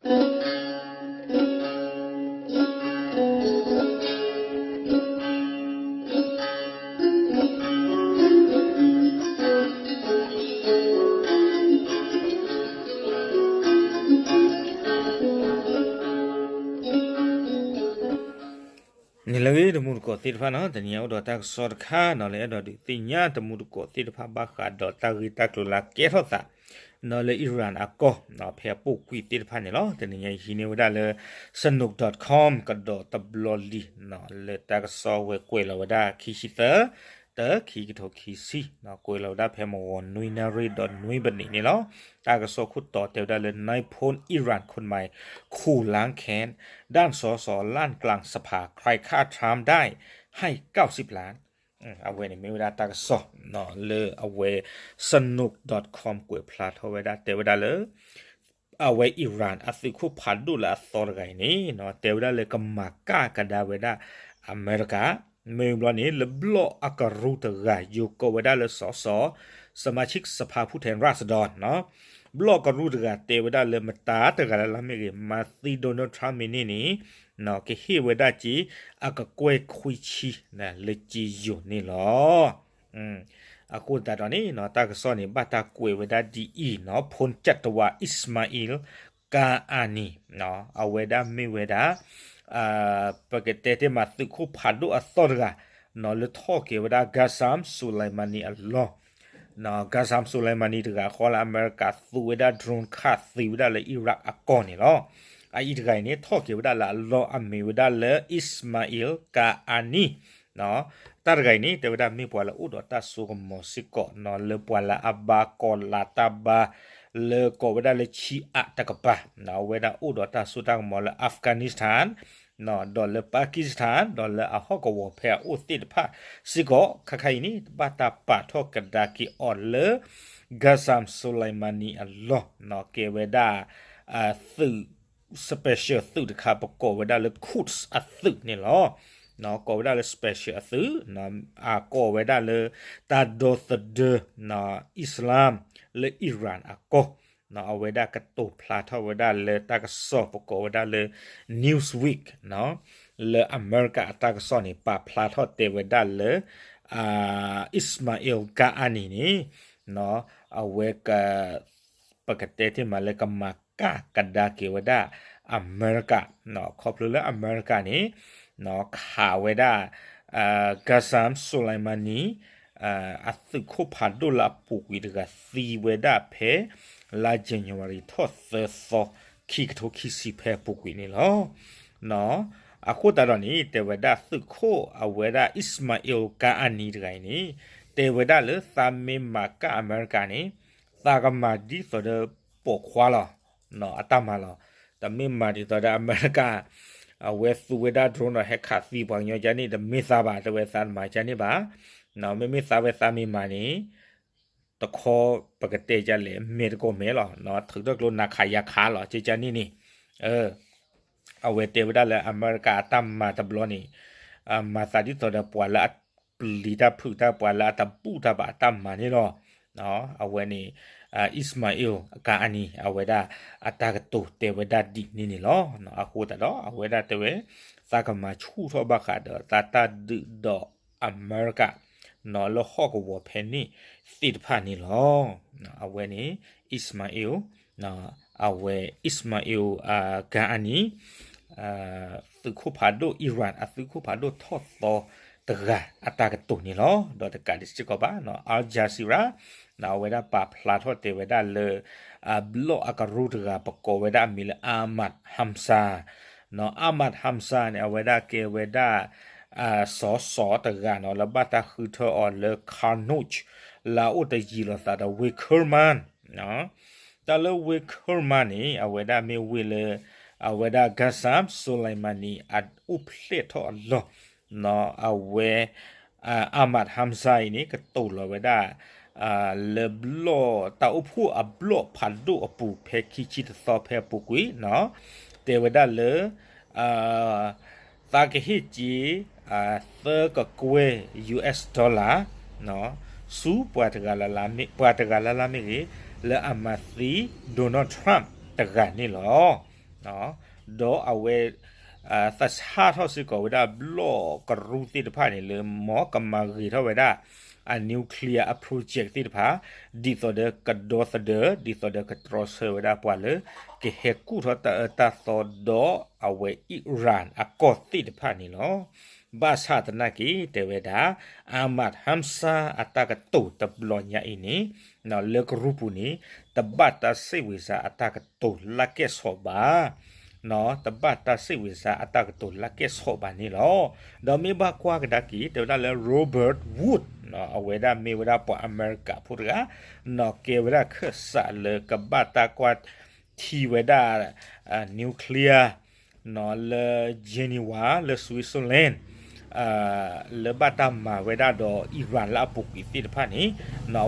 န့ၣ်လၢအဂ့ၢ် တမူတကိးသ့ၣ်တဖၣ်နီၤ, တနံၤအံၤအိၣ်ဒီးတၢ်ကစီၣ်တခါနီၤ လၢအဲၣ်ဒိးဒုးသ့ၣ်ညါတမူတကိးသ့ၣ်တဖၣ် ဘၣ်ဃးဒီးတၢ်ဂ့ၢ်တၢ်ကျိၤလၢအကဲထီၣ်သး နီၤလၢ Iran အကီၢ် ဖဲအပူၤကွံာ်သ့ၣ်တဖၣ်န့ၣ်လီၤ. တနံၤညါယဟံးန့ၢ်ဝဲဒၣ်လၢ Sanook dot com ကဒီးတဘျီလံ လၢတၢ်ကစီၣ်ဝဲကွဲးလီၤဝဲဒၣ် ခံဆံသၢ တၢ ခံကထိခံဆံ ကွဲးလီၤဝဲဒၣ်ဖဲမုၢ်ဂီၤနွံနၣ်ရံၣ်ဒီးနွံမံးနံးန့ၣ်လီၤ. တၢ်ကစီၣ်ခိၣ်တီတဲဝဲဒၣ်လၢ นายพลอิรันคนใหม่ ขู่ล้างแค้น ด้านส.ส.ลั่นกลางสภา ใครฆ่าทรัมป์ได้ ให้เก้าสิบล้าน အဝဲန့ၣ်မ့ၢ်ဝဲဒၣ်တၢ်ကစီၣ် လၢအဝဲ Sanook dot com ကွဲးဖျါထီၣ်ဝဲဒၣ် တဲဝဲဒၣ်လၢ အဝဲ Iran အသုးခိၣ်ဖးဒိၣ်လၢအသီတဂၤအံၤန့ၣ် တဲဝဲဒၣ်လၢကမၤကၣ်ကဒါဝဲဒၣ်အမဲရကၤ မ့ၢ်ဘျီန့ၣ် လၢဘျီၣ်အကရူၢ်တဂၤ ယိၤကိးဝဲဒၣ်လၢ ส.ส.สมาชิกสภาผู้แทนราษฎร ဘျီၣ်ကရူၢ်တဂၤတဲဝဲဒၣ်လၢမတၤတဂၤလၢ်လၢ်မ့ၢ်ဂ့ၤ မၤသံ Donald Trump မ့ၢ်န့ၢ်န့ၣ် ကဟ့ၣ်ဝဲဒၣ်က့ၤ အကကွဲၢ်ခွံဆံ လၢက့ယိၤန့ၣ်လီၤ. အဃိသတးဒီးန့ၣ် တၢ်ကစီၣ်န့ၣ် ဘၣ်တၢ်ကွဲးဝဲဒၣ်ဒ်အံၤနီၤ พลจัตวา Ismail Qaani အဝဲဒၣ်မ့ၢ်ဝဲဒၣ် ပကတဲတ့ၢ်မးသုးခိၣ်ဖးဒိၣ်အသီတဂၤ လၢထီၣ်က့ၤဝဲဒၣ် Qasem Soleimani အလီၢ် Qasem Soleimani တဂၤဃီလၢအမဲရကၤသူဝဲဒၣ် drone ခးသံဝဲဒၣ်လၢ Iraq အကီၢ်န့ၣ်လီၤ. အအံၤတဂၤအံၤန့ၣ် ထီၣ်က့ၤဝဲဒၣ်လၢအလီၢ်အမ့ၢ်ဝဲဒၣ်လၢ Ismail Qaani တၢ်တဂၤအံၤန့ၣ် တဲဝဲဒၣ်မ့ၢ်ပှၤလၢအိၣ်ဒီးတၢ်စိကမီၤစ့ၢ်ကီးနီၤ လၢပှၤလၢအဘါကီၤလၤတၢ်ဘါ လၢကိးဝဲဒၣ်လၢ Shia တကပၤ အဝဲဒၣ်အိၣ်ဒီးတၢ်စိတၢ်ကမီၤလၢ Afghanistan ဒီးလၢ Pakistan ဒီးလၢအဟီၣ်ကဝီၤဖဲအအိၣ်သ့ၣ်တဖၣ်စ့ၢ်ကီး ခဲခါအံၤန့ၣ် ဘၣ်တၢ်ပာ်ထီၣ်ကဒါက့ၤအီၤလၢ Qasem Soleimani အလီၢ် ကဲဝဲဒၣ် သုး special သုးတခါ ပကိးဝဲဒၣ်လၢ Quds အသုးန့ၣ်လီၤ. ကိးဝဲဒၣ်လၢ special အသုး အကိးဝဲဒၣ်လၢ တၢ်ဒီသဒၢ Islam လၢ Iran အကီၢ် အဝဲဒၣ်ကတိၤဖျါထီၣ်ဝဲဒၣ်လၢတၢ်ကစီၣ် ပကိးဝဲဒၣ်လၢ Newsweek လၢအမဲရကၤအတၢ်ကစီၣ်န့ၣ် ပာ်ဖျါထီၣ်တဲဝဲဒၣ်လၢ Ismail Qaani န့ၣ် အဝဲ ပကတဲတ့ၢ်မးလၢကမၤကၣ်ကဒါက့ၤဝဲဒၣ်အမဲရကၤ ခီဖျိလၢအမဲရကၤန့ၣ် ခးဝဲဒၣ် Qasem Soleimani အသုးခိၣ်ဖးဒိၣ်လၢအပူၤကွံာ်တဂၤသံဝဲဒၣ်ဖဲ လါ January ထီၣ်သၢသီ ခံကထိခံဆံဖဲအပူၤကွံာ်န့ၣ်လီၤ. အဃိသတးဒီးန့ၣ် တဲဝဲဒၣ်သုးခိၣ်အဝဲဒၣ် Ismail Qaani တဂၤအံၤန့ၣ် တဲဝဲဒၣ်လၢသးမ့ၢ်မၤကၣ်အမဲရကၤန့ၣ် သးကမၤဒ်သိးဒီးပိာ်ခွါလီၤ အတၢ်မၤလီၤ. တမ့ၢ်မၤဒ်သိးဒီးအမဲရကၤ အဝဲသူဝဲဒၣ် drone ဒီးဟဲခးသံပှၤကညီကန့ၣ် တမ့ၢ်သးဘၣ် တဲဝဲသးတမၤကန့ၣ်ဘၣ်. မ့မ့ၢ်သးဝဲသးမ့ၢ်မၤန့ၣ် တခီပကတဲဒ်လဲၣ် မဲာ်တကိးမဲာ်လီၤ ထုးထီၣ်ကျိနၤခးယၤခးလီၤ ကကန့ၣ်န့ၣ် အဝဲတဲဝဲဒၣ်လၢအမဲရကၤအတၢ်မၤတဘျီန့ၣ် မၤသးဒ်သိးဒီးပှၤလၢအပျံၤတၢ်ဖုးတၢ် ပှၤလၢအတဘူၣ်တၢ်ဘၣ်အတၢ်မၤန့ၣ်လီၤ. အဝဲန့ၣ် Ismail Qaani အဝဲဒၣ်အတၢ်ကတိၤတဲဝဲဒၣ်ဒ်န့ၣ်န့ၣ်လီၤ. အဃိသတးဒီး အဝဲဒၣ်တဲဝဲ သးကမၤဆူၣ်ထီၣ်ဘၣ်ဃးဒီးသးတၢ်ဒုးဒီးအမဲရကၤ လၢဟီၣ်ကဝီၤဖဲန့ၣ်သ့ၣ်တဖၣ်န့ၣ်လီၤ. အဝဲန့ၣ် Ismail အဝဲ Ismail Qaani သုးခိၣ်ဖးဒိၣ် Iran အသုးခိၣ်ဖးဒိၣ်ထီၣ်သီတဂၤအတၢ်ကတိၤန့ၣ်လီၤ. ဒီးတကးဒံးစ့ၢ်ကီးဘၣ် Al Jazeera အဝဲဒၣ်ပာ်ဖျါထီၣ်တဲဝဲဒၣ်လၢ အဘျီၣ်အကရူၢ်တဂၤ ပကိးဝဲဒၣ်အမံၤလၢ Ahmad Hamza Ahmad Hamza န့ၣ် အဝဲဒၣ်ကဲဝဲဒၣ် စီၤစီၤတဂၤနီၤ လၢဘၣ်တၢ်ဃုထၢအီၤလၢ Khanouch လၢအအိၣ်တယံၤလိာ်သးဒီး ဝ့ၢ် Kerman တၢ်လၢဝ့ၢ် Kerman န့ၣ် အဝဲဒၣ်မ့ၢ်ဝ့ၢ်လၢ အဝဲဒၣ် Qasem Soleimani အအိၣ်ဖျဲၣ်ထီၣ်အလီၢ် အဝဲ Ahmad Hamza အံၤန့ၣ် ကတိၤလီၤဝဲဒၣ် လၢဘျီၣ်တၢ်အိၣ်ဖှိၣ်အဘျီၣ်ဖးဒိၣ်အပူၤ ဖဲခံဆံတသီဖဲအပူၤကွံာ် တဲဝဲဒၣ်လၢ သးကဟ့ၣ်က့ၤ သၢကကွဲၢ် US dollar ဆူပှၤတဂၤလၢ်လၢ်မ့ၢ် ပှၤတဂၤလၢ်လၢ်မ့ၢ်ဂ့ၤ လၢအမၤသံ Donald Trump တဂၤန့ၣ်လီၤ. ဒီးအဝဲ သဆၣ်ထီၣ်စ့ၢ်ကီးဝဲဒၣ်ဘျီၣ်ကရူၢ်သ့ၣ်တဖၣ်န့ၣ် လၢမ်ကမၤဂ့ၤထီၣ်ဝဲဒၣ် အ nuclear အ project သ့ၣ်တဖၣ် ဒ်သိးဒီးကဒီသဒၢ ဒ်သိးဒီးကတြီဆၢဝဲဒၣ်ပှၤလၢ ကဟဲကူၣ်ထီၣ်တၢ်အၢတၢ်သီဒီးအဝဲ Iran အကီၢ်သ့ၣ်တဖၣ်န့ၣ်လီၤ. ဘၣ်ဆၣ်သနာ်က့ တဲဝဲဒၣ် Ahmad Hamza အတၢ်ကတိၤတဘျီညါအံၤန့ၣ် လၢကရူၢ်ပူၤန့ၣ် တဘၣ်တၢ်စ့ၣ်ဝံၤစါအတၢ်ကတိၤလၢကဲၣ်ဆိးဘၣ် တဘၣ်တၢ်စ့ၣ်ဝံၤစါအတၢ်ကတိၤလၢကဲၣ်ဆိးဘၣ်န့ၣ်လီၤ. ဒီးမ့ၢ်ဘၣ်ကွၢ်ကဒါက့ၤ တဲဝဲဒၣ်လၢ Robert Wood အဝဲဒၣ်မ့ၢ်ဝဲဒၣ်ပှၤအမဲရကၤဖိတဂၤ ကဲဝဲဒၣ်ခၢၣ်စးလၢကဘၣ်တၢ်ကွၢ်ထံဝဲဒၣ် nuclear လၢ Geneva လၢ Switzerland လၢဘၣ်တၢ်မၤဝဲဒၣ်ဒီး Iran လၢအပူၤကွံာ်သ့ၣ်တဖၣ်န့ၣ်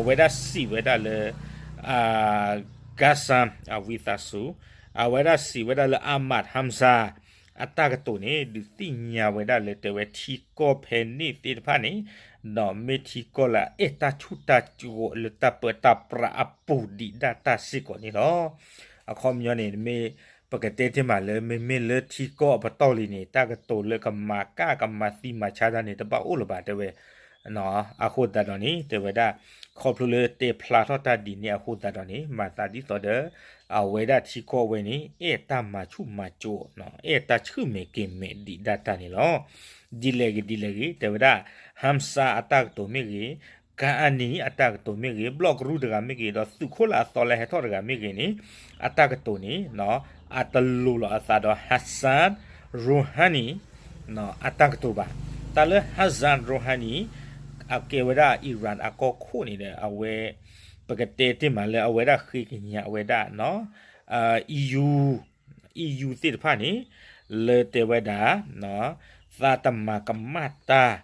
အဝဲဒၣ်စံးဝဲဒၣ်လၢ Qassem အဝံသးစူၤ အဝဲဒၣ်စံးဝဲဒၣ်လၢ Ahmad Hamza အတၢ်ကတိၤန့ၣ် ဒုးသ့ၣ်ညါဝဲဒၣ်လၢတဲဝဲထံကီၢ်ဖဲန့ၣ်သ့ၣ်တဖၣ်န့ၣ် ဒီးမ့ၢ်ထံကီၢ်လၢအအဲၣ်တၢ်ဆူၣ်တၢ်ကီၤလၢတၢ်ပၢတၢ်ပြးအပူၤဒံးဒၣ်တၢ်စ့ၢ်ကီးန့ၣ်လီၤ. အခီပညီန့ၣ် မ့ၢ်ပကတဲတ့ၢ်မးလၢ မ့မ့ၢ်လၢထံကီၢ်အပတီၢ်လံန့ၣ် တၢ်ကတိၤလၢကမၤကၣ်ကမၤသံမၤဆါတၢ်န့ၣ် တဘၣ်အိၣ်လၢၤဘၣ်တဲဝဲ အဃိသတးဒီးန့ၣ် တဲဝဲဒၣ် ခီဖျိလၢတဲဖျါထီၣ်တၢ်ဒ်န့ၣ်အဃိသတးဒီးန့ၣ် မၤသးဒ်သိးဒီး အဝဲဒၣ်ထံကီၢ်ဝဲန့ၣ် အဲၣ်တၢ်မၤဆူၣ်မၤစိး အဲၣ်တၢ်ဆူၣ်မဲာ်က့ၤမဲာ်ဒံးဒၣ်တၢ်န့ၣ်လီၤ. ဒ်လဲၣ်ဂ့ၤဒ်လဲၣ်ဂ့ၤ တဲဝဲဒၣ် Hamza အတၢ်ကတိၤမ့ၢ်ဂ့ၤ ကါအနံၤအတၢ်ကတိၤမ့ၢ်ဂ့ၤ ဘျီၣ်ကရူၢ်တဂၤမ့ၢ်ဂ့ၤ ဒီးသုးခိၣ်လၢအသီလၢဟဲထီၣ်တဂၤမ့ၢ်ဂ့ၤန့ၣ် အတၢ်ကတိၤန့ၣ် အတလိၤလီၤအသးဒီး Hassan Rouhani အတၢ်ကတိၤဘၣ်. တၢ်လၢ Hassan Rouhani အကဲဝဲဒၣ် Iran အကီၢ်ခိၣ်န့ၣ်ဒီး အဝဲ ပကတဲတ့ၢ်မးလၢအဝဲဒၣ်ဃ့ကညးဝဲဒၣ် EU EU သ့ၣ်တဖၣ်န့ၣ် လၢတဲဝဲဒၣ် သးတမၤကမၣ်တၢ်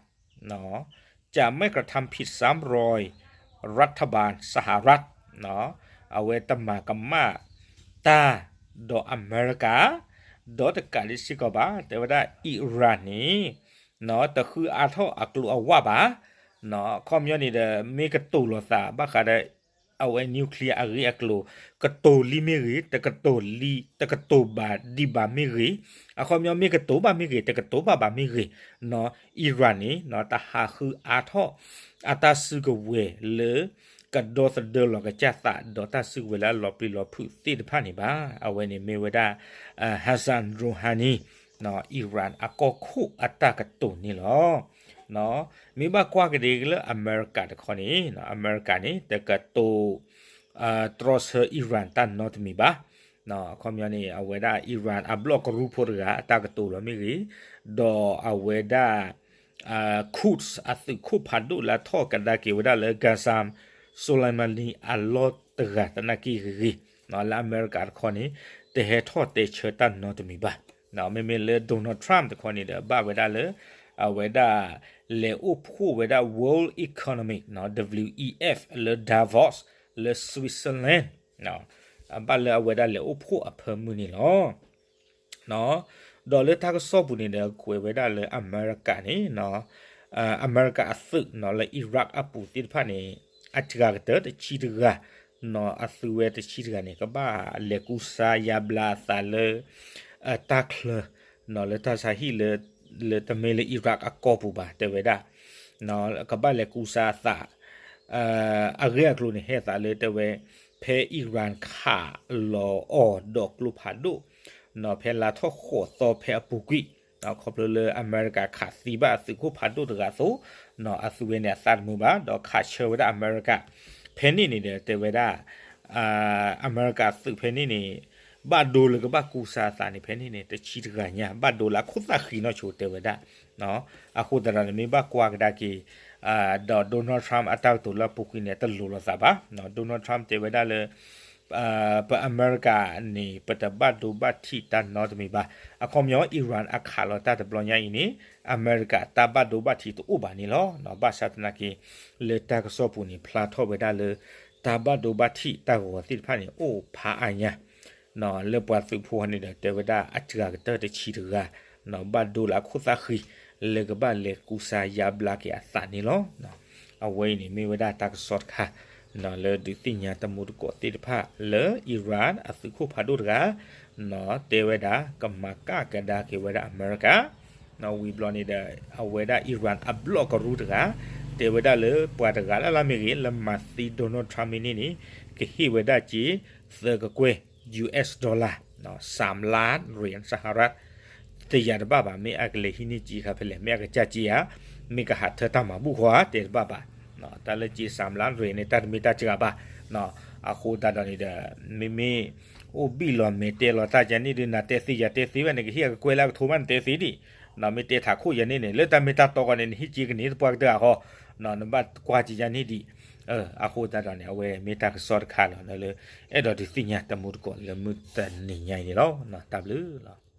จะไม่กระทำผิดซ้ำรอย รัฐบาลสหรัฐ အဝဲတမၤကမၣ်တၢ် ဒီးအမဲရကၤ ဒီးတကးဒံးစ့ၢ်ကီးဘၣ် တဲဝဲဒၣ် Iran န့ၣ် တဃုအါထီၣ်အကျိၤအဝၣ်ဘၣ် အခီပညီန့ၣ်ဒီး မ့ၢ်ကတိၤလီၤသးဘၣ်ဃးဒီး အဝဲ nuclear အဂ့ၢ်အကျိၤ ကတိၤလံမ့ၢ်ဂ့ၤ တကတိၤလံ တကတိၤဘၣ်ဒံးဘၣ်မ့ၢ်ဂ့ၤ အခီပညီမ့ၢ်ကတိၤဘၣ်မ့ၢ်ဂ့ၤ တကတိၤဘၣ်ဘၣ်မ့ၢ်ဂ့ၤ Iran န့ၣ် တဟးဃုအါထီၣ် အတၢ်စုကဝဲၤလၢ ကဒီသဒၢလီၤကစၢ်သး ဒီးတၢ်စုကဝဲၤလၢအလီၤပျံၤလီၤဖုးသ့ၣ်တဖၣ်န့ၣ်ဘၣ်. အဝဲန့ၣ်မ့ၢ်ဝဲဒၣ် Hassan Rouhani Iran အကီၢ်ခိၣ်အတၢ်ကတိၤန့ၣ်လီၤ. မ့ၢ်ဘၣ်ကွၢ်ကဒါက့ၤလၢအမဲရကၤတခီန့ၣ် အမဲရကၤန့ၣ် တကတိၤ တြီဆၢ Iran တၢ်နီတမံၤဘၣ်. အခီပညီန့ၣ် အဝဲဒၣ် Iran အဘျီၣ်ကရူၢ်ဖိတဂၤအတၢ်ကတိၤလီၤမ့ၢ်ဂ့ၤ, ဒီးအဝဲဒၣ် Quds အသုးခိၣ်ဖးဒိၣ်လၢအထီၣ်ကဒါက့ၤဝဲဒၣ်လၢ Qasem Soleimani အလီၢ်တဂၤသနာ်က့ဂ့ၤဂ့ၤ လၢအမဲရကၤတခီန့ၣ် တဟဲထီၣ်တဲဆၢတၢ်နီတမံၤဘၣ်. မ့မ့ၢ်လၢ Donald Trump တခီန့ၣ်ဒီး ဘၣ်ဝဲဒၣ်လၢ အဝဲဒၣ် လဲၤအိၣ်ဖှိၣ်ဝဲဒၣ် World Economic ဝဲၢ် လၢ Davos လၢ Switzerland ဘၣ်လၢအဝဲဒၣ်လဲၤအိၣ်ဖှိၣ်အဖၢမုၢ်န့ၣ်လီၤ. ဒီးလၢတၢ်ကစီၣ်ပူၤန့ၣ်ဒီး ကွဲးဝဲဒၣ်လၢအမဲရကၤန့ၣ် အမဲရကၤအသုးလၢ Iraq အပူၤသ့ၣ်တဖၣ်န့ၣ် အစှၤကတၢၢ်တဆံတဂၤ အသုးဝဲတဆံတဂၤန့ၣ် ကဘၣ်လဲၤကူစါယါဘျါအသးလၢ တၢ်ချၢ လၢတၢ်ဆါဟံၣ်လၢ လၢတမ့ၢ်လၢ Iraq အကီၢ်ပူၤဘၣ် တဲဝဲဒၣ် ကဘၣ်လဲၤကူစါအသး အဂ့ၢ်အကျိၤန့ၣ် ဟဲသးလၢတဲဝဲ ဖဲ Iran ခးလီၤအီၤဒီးကျိဖးဒိၣ် ဖဲလါထီၣ်ဃိးသီဖဲအပူၤကွံာ် ခီဖျိလၢအမဲရကၤခးသံဘၣ်အသုးခိၣ်ဖးဒိၣ်တဂၤအသိး အသုးဝဲန့ၣ်အသးတမုာ်ဘၣ် ဒီးခးဆၢဝဲဒၣ်အမဲရကၤ ဖဲန့ၣ်န့ၣ်ဒီးတဲဝဲဒၣ် အမဲရကၤသုးဖဲန့ၣ်န့ၣ် ဘၣ်ဒိလၢကဘၣ်ကူစါအသးန့ၣ် ဖဲန့ၣ်န့ၣ် တဆံတဂၤညါ ဘၣ်ဒိလၢအခိၣ်သၣ်ဃံနီၢ်ဆိတဲဝဲဒၣ် အဃိသတးဒီးန့ၣ် မ့ၢ်ဘၣ်ကွၢ်ကဒါက့ၤ ဒီး Donald Trump အတၢ်ကတိၤလၢအပူၤကွံာ်န့ၣ် တလိၤလိာ်သးဘၣ် Donald Trump တဲဝဲဒၣ်လၢ ပအမဲရကၤန့ၣ် ပတဘၣ်ဒိဘၣ်ထံးတၢ်နီတမံၤဘၣ်. အခီပညီ Iran အခးလီၤတၢ်တဘျီညါအံၤန့ၣ် အမဲရကၤတၢ်ဘၣ်ဒိဘၣ်ထံးတအိၣ်ဘၣ်န့ၣ်လီၤ. ဘၣ်ဆၣ်သနာ်က့ လၢတၢ်ကစီၣ်ပူၤန့ၣ် ဖျါထီၣ်ဝဲဒၣ်လၢ တၢ်ဘၣ်ဒိဘၣ်ထံးတၢ်ဂီၤသ့ၣ်တဖၣ်န့ၣ် အိၣ်ဖးအါညါ လၢပှၤသုးဖိန့ၣ်ဒီး တဲဝဲဒၣ်အစှၤကတၢၢ်တဆံတဂၤ ဘၣ်ဒိလၢအခိၣ်သၣ်ဃံ လၢကဘၣ်လဲၤကူစါယါဘျါက့ၤအသးန့ၣ်လီၤ. အဝဲအံၤန့ၣ်မ့ၢ်ဝဲဒၣ်တၢ်ကစီၣ်တခါ လၢဒုးသ့ၣ်ညါတမူတကိးသ့ၣ်တဖၣ်လၢ Iran အသုးခိၣ်ဖးဒိၣ်တဂၤ တဲဝဲဒၣ် ကမၤကၣ်ကဒါက့ၤဝဲဒၣ်အမဲရကၤ ဝံၤဘျီန့ၣ်ဒီး အဝဲဒၣ် Iran အဘျီၣ်ကရူၢ်တဂၤ တဲဝဲဒၣ်လၢပှၤတဂၤလၢ်လၢ်မ့ၢ်ဂ့ၤ လၢမၤသံ Donald Trump မ့ၢ်န့ၢ်န့ၣ် ကဟ့ၣ်ဝဲဒၣ်က့ၤ သၢကကွဲၢ် US dollar စၢမ်လါရ့ၣ် စဟရၢတ်ၣ် တယၤတဘၣ်ဘၣ် မ့ၢ်အကလဲၤဟံးန့ၢ်က့ၤခါဖဲလဲၣ် မ့ၢ်အကစၢ်က့ၤဧါ မ့ၢ်ကဟးထၢတၢ်မၤဘူၣ်ဃီဧါ တဲတဘၣ်ဘၣ်. တၢ်လၢက့ၤစၢမ်လါရ့ၣ်န့ၣ် တၢ်တမ့ၢ်တၢ်စှၤဘၣ်. အဃိသတးဒီးန့ၣ်ဒီး မ့မ့ၢ် အိၣ်ဘံၣ်လီၤမဲာ်တဲလီၤတၢ်ယၤန့ၣ်ဒုး နတဲသ့ယၤတဲသ့ဝဲန့ၣ် ကဟ့ၣ်အကကွဲၢ်လၢအကထိမးနတဲသ့ဒံး. မ့ၢ်တဲထးခိၣ်ယၤန့ၣ်န့ၣ် လၢတၢ်မ့ၢ်တၢ်တီကီးန့ၣ် နဟံးက့ၤကန့ၢ်သပှၢ်ကတၢၢ်အဃီ နဘၣ်ကွၢ်က့ၤယၤန့ၣ်ဒံး. အဃိသတးဒီးန့ၣ် အဝဲမ့ၢ်တၢ်ကစီၣ်တခါလီၤ လၢ အဲၣ်ဒိးဒုးသ့ၣ်ညါတမူတကိးလၢမုၢ်တနံၤညါအံၤန့ၣ်လီၤ. တၢ်ဘျုးလီၤ.